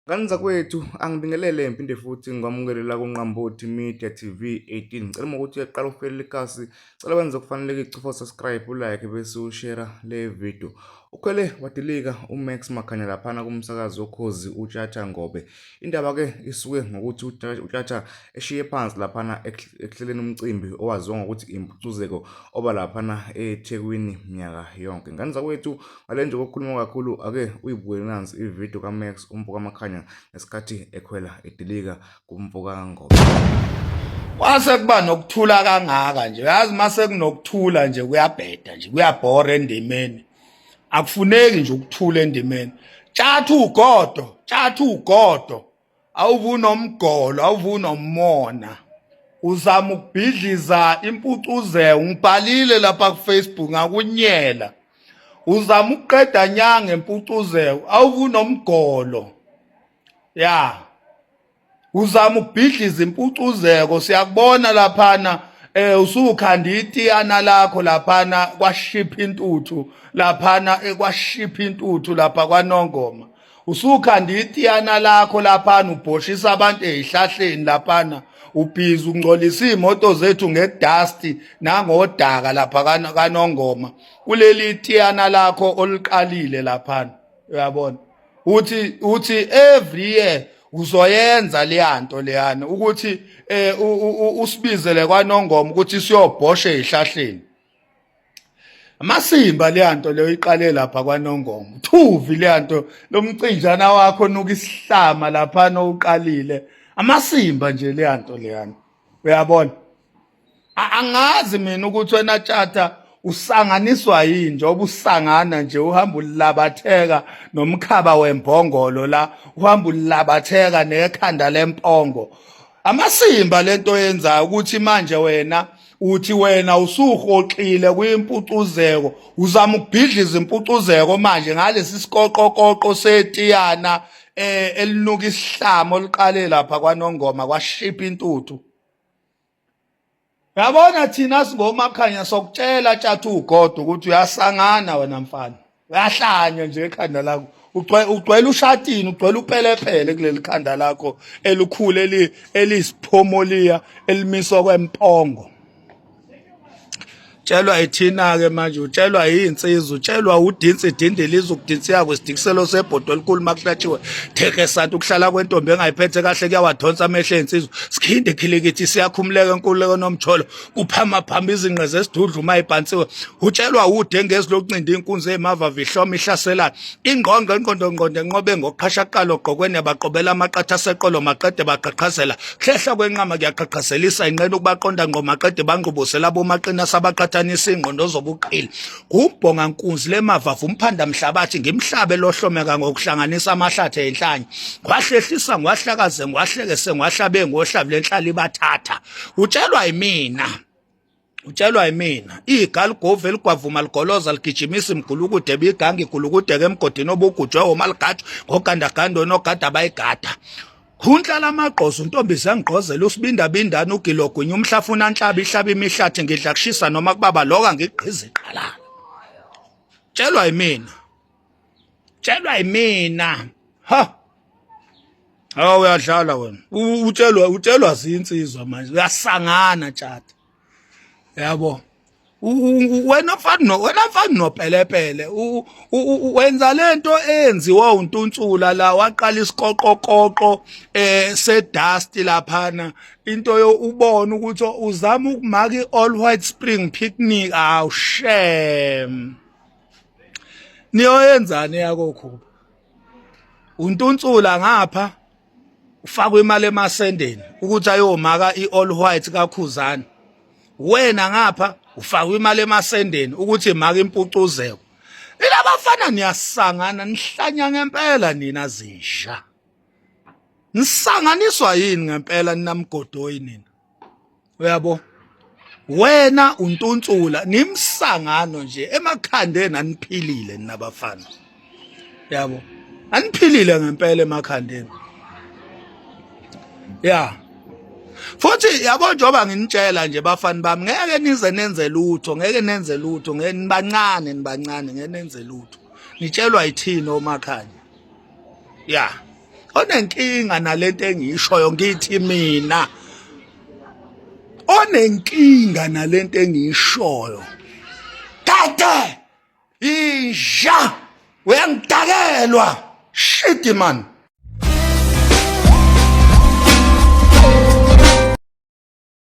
Ngane zakwethu angibingelele ngiphinde futhi ngikwamukele la kuNqambothi Media TV 18. Ngicela uma ukuthi uyaqala ukufikela ikhasi, cela wenze okufanelekile cofa subscribe, ulike bese ushare le video. Ukhwele wadilika uMax Makhanya laphana kumsakazi woKhozi uTshatha Ngobe. Indaba ke isuke ngokuthi uTshatha eshiye phansi laphana ekuhleleni umcimbi owaziwa ngokuthi impucuzeko oba laphana eThekwini minyaka yonke. Ngane zakwethu Ngale nje kokukhuluma kakhulu ake uyibukele nansi ividiyo kaMax umfo kaMakhanya ngesikhathi ekhwela edilika kumfo kaNgobe. Kwase kuba nokuthula kangaka nje uyazi mase kunokuthula nje kuyabheda nje kuyabhora endimeni akufuneki nje ukuthula endimeni tshatha ugodo tshatha ugodo awuvunomgolo awuvunomona uzama ukubhidliza impucuzeko ngibhalile lapha ku-Facebook ngakunyela uzama ukuqeda nyanga empucuzeko awuvunomgolo ya uzama ukubhidliza impucuzeko siyakubona laphana eh usukhanda itiyana lakho laphana kwashipha intuthu laphana ekwashipha intuthu lapha kwaNongoma Usukhanda itiyana lakho laphana ubhoshisa abantu ezihlahleni laphana ubhizi ungcolisa iy'moto zethu ngedust nangodaka lapha kaNongoma kuleli tiyana lakho oluqalile laphana uyabona uthi uthi every year uzoyenza leyanto leyana ukuthi eh usibizele kwaNongoma ukuthi siyobhosha ezihlahleni Amasimba leyanto leyo iqale lapha kwaNongoma. Thuvi leyanto lomcinjana wakho nuka isihlama lapha nowuqalile. Amasimba nje leyanto leyana. Uyabona? Angazi mina ukuthi wena Tshatha usanganiswa yini njengoba usangana nje uhamba ulabatheka nomkhaba wembongolo la uhamba ulabatheka nekhanda lempongo amasimba lento yenzayo ukuthi manje wena uthi wena usuhoxile kwimpucuzeko uzama ukubhidliza impucuzeko manje ngalesi sikoqokoqo setiyana eh elinuka isihlamo oluqale lapha kwaNongoma kwashipha intuthu yabona thina singomakhanya sokutshela tshatha ugodo ukuthi uyasangana wena mfana uyahlanya nje ekhanda lakho ugcwele ushatini ugcwele upelepele kuleli khanda lakho elikhulu elisiphomoliya elimiswa kwempongo tshelwa ithina-ke manje utshelwa yinsizwa utshelwa udinsi idindiliza ukudinsiya kwesidikiselo sebhodo elikhulu uma kuhlatshiwe theke santi ukuhlala kwentombi engayiphethe kahle kuyawadonsa amehlo ey'nsizwa sikhinde khilikithi siyakhumuleka enkululeko nomjolo kuphama phamba izinqe zesidudla uma ibhansiwe utshelwa udengezi lokuncinda inkunzi emavava ihloma ihlaselana ingqongqo ingqondo ngqondo enqobe ngoqhasha qalo gqokweni yabaqobela amaqatha seqolo maqede baqhaqhazela hlehla kwenqama kuyaqhaqhazelisa inqena ukubaqonda ngqo maqede bangqubuzela bomaqina sabaqhathanisa ingqondo zobuqili ngubhonga nkunzi lemavavu umphanda mhlabathi ngimhlabe lohlomeka ngokuhlanganisa amahlathi enhlanye ngwahlehlisa ngwahlakaze ngwahlekese ngwahlabe ngohlavu lenhlali bathatha utshelwa yimina utshelwa yimina igalugovu eligwavuma ligoloza ligijimisa imgulukude biganga igulukudeke emgodini obugujwe omaligajwa ngogandaganda onogada abayigada Khunhla lamagqozo untombi zangigqozela usibindabindana ugilogwinya umhlafuna nhlaba ihlaba imihlathi ngidla kushisa noma kubaba loka ngigqiza iqalala tshelwa yimina tshelwa yimina ha Hawu uyadlala wena. Utshelwa utshelwa zinsizwa manje. Uyasangana tshata. Yabo. Wena mfana no wena mfana nopelepele wenza lento eyenziwa untuntsula la waqala isikoqokoqo eh se dust laphana into yo ubona ukuthi uzama ukumaka i-all white spring picnic aw shame niyoyenzani yakokhuba untuntsula ngapha ufakwe imali emasendeni ukuthi ayomaka i-all white kakhuzane wena ngapha ufakwe imali emasendeni ukuthi maka impucuzeko ilabafana niyasangana nihlanya ngempela nina zinja nisanganiswa yini ngempela ninamgodoyi nina uyabo wena untuntsula nimsangano nje emakhandeni aniphilile ninabafana yabo aniphilile ngempela emakhandeni ya futhi yabo njengoba nginitshela nje bafani bami ngeke nize nenze lutho ngeke nenze lutho ngeke nibancane nibancane ngeke nenze lutho nitshelwa yithini omakhanya ya Onenkinga nalento engiyishoyo ngithi mina. Onenkinga nalento engiyishoyo. Kade inja uyangidakelwa. Shit man.